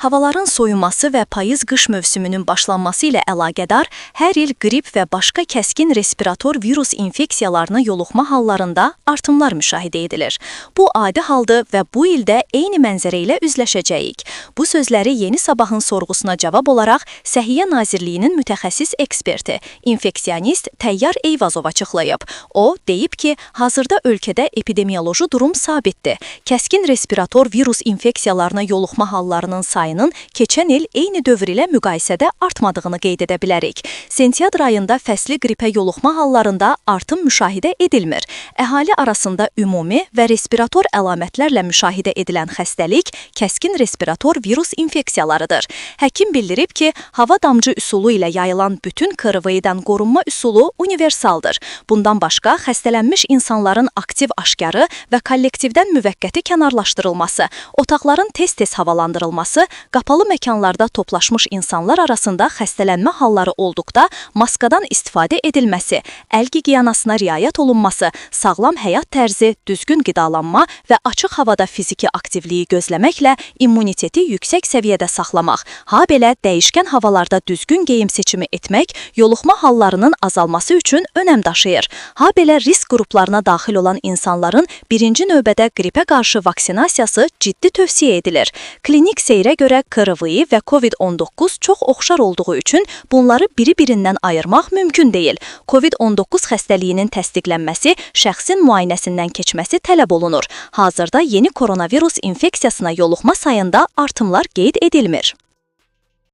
Havaların soyuması və payız-qış mövsümünün başlanması ilə əlaqədar hər il qrip və başqa kəskin respirator virus infeksiyalarına yoluxma hallarında artımlar müşahidə edilir. Bu adi haldır və bu il də eyni mənzərə ilə üzləşəcəyik. Bu sözləri Yeni Sabahın sorğusuna cavab olaraq Səhiyyə Nazirliyinin mütəxəssis eksperti, infeksionist Təyyar Eyvazov açıqlayıb. O, deyib ki, hazırda ölkədə epidemioloji durum sabitdir. Kəskin respirator virus infeksiyalarına yoluxma hallarının sayının keçən il eyni dövr ilə müqayisədə artmadığını qeyd edə bilərik. Sentyabr ayında fəsli qripə yoluxma hallarında artım müşahidə edilmir. Əhali arasında ümumi və respirator əlamətlərlə müşahidə edilən xəstəlik kəskin respirator virus infeksiyalarıdır. Həkim bildirib ki, hava damcı üsulu ilə yayılan bütün KRV-dən qorunma üsulu universaldır. Bundan başqa xəstələnmiş insanların aktiv aşkarı və kollektivdən müvəqqəti kənarlaşdırılması, otaqların tez-tez havalandırılması, qapalı məkanlarda toplaşmış insanlar arasında xəstələnmə halları olduqda maskadan istifadə edilməsi, əl gigiyanasına riayət olunması, sağlam həyat tərzi, düzgün qidalanma və açıq havada fiziki aktivliyi gözləməklə immuniteti yüksək səviyyədə saxlamaq, habelə dəyişkən havalarda düzgün geyim seçimi etmək yoluxma hallarının azalması üçün önəm daşıyır. Habelə risk qruplarına daxil olan insanların birinci növbədə qripə qarşı vaksinasiyası ciddi tövsiyə edilir. Klinik seyrə görə KRV və COVID-19 çox oxşar olduğu üçün bunları biri-birindən ayırmaq mümkün deyil. COVID-19 xəstəliyinin təsdiqlənməsi, şəxsin müayinəsindən keçməsi tələb olunur. Hazırda yeni koronavirus infeksiyasına yoluxma sayında artımlar qeyd edilmir.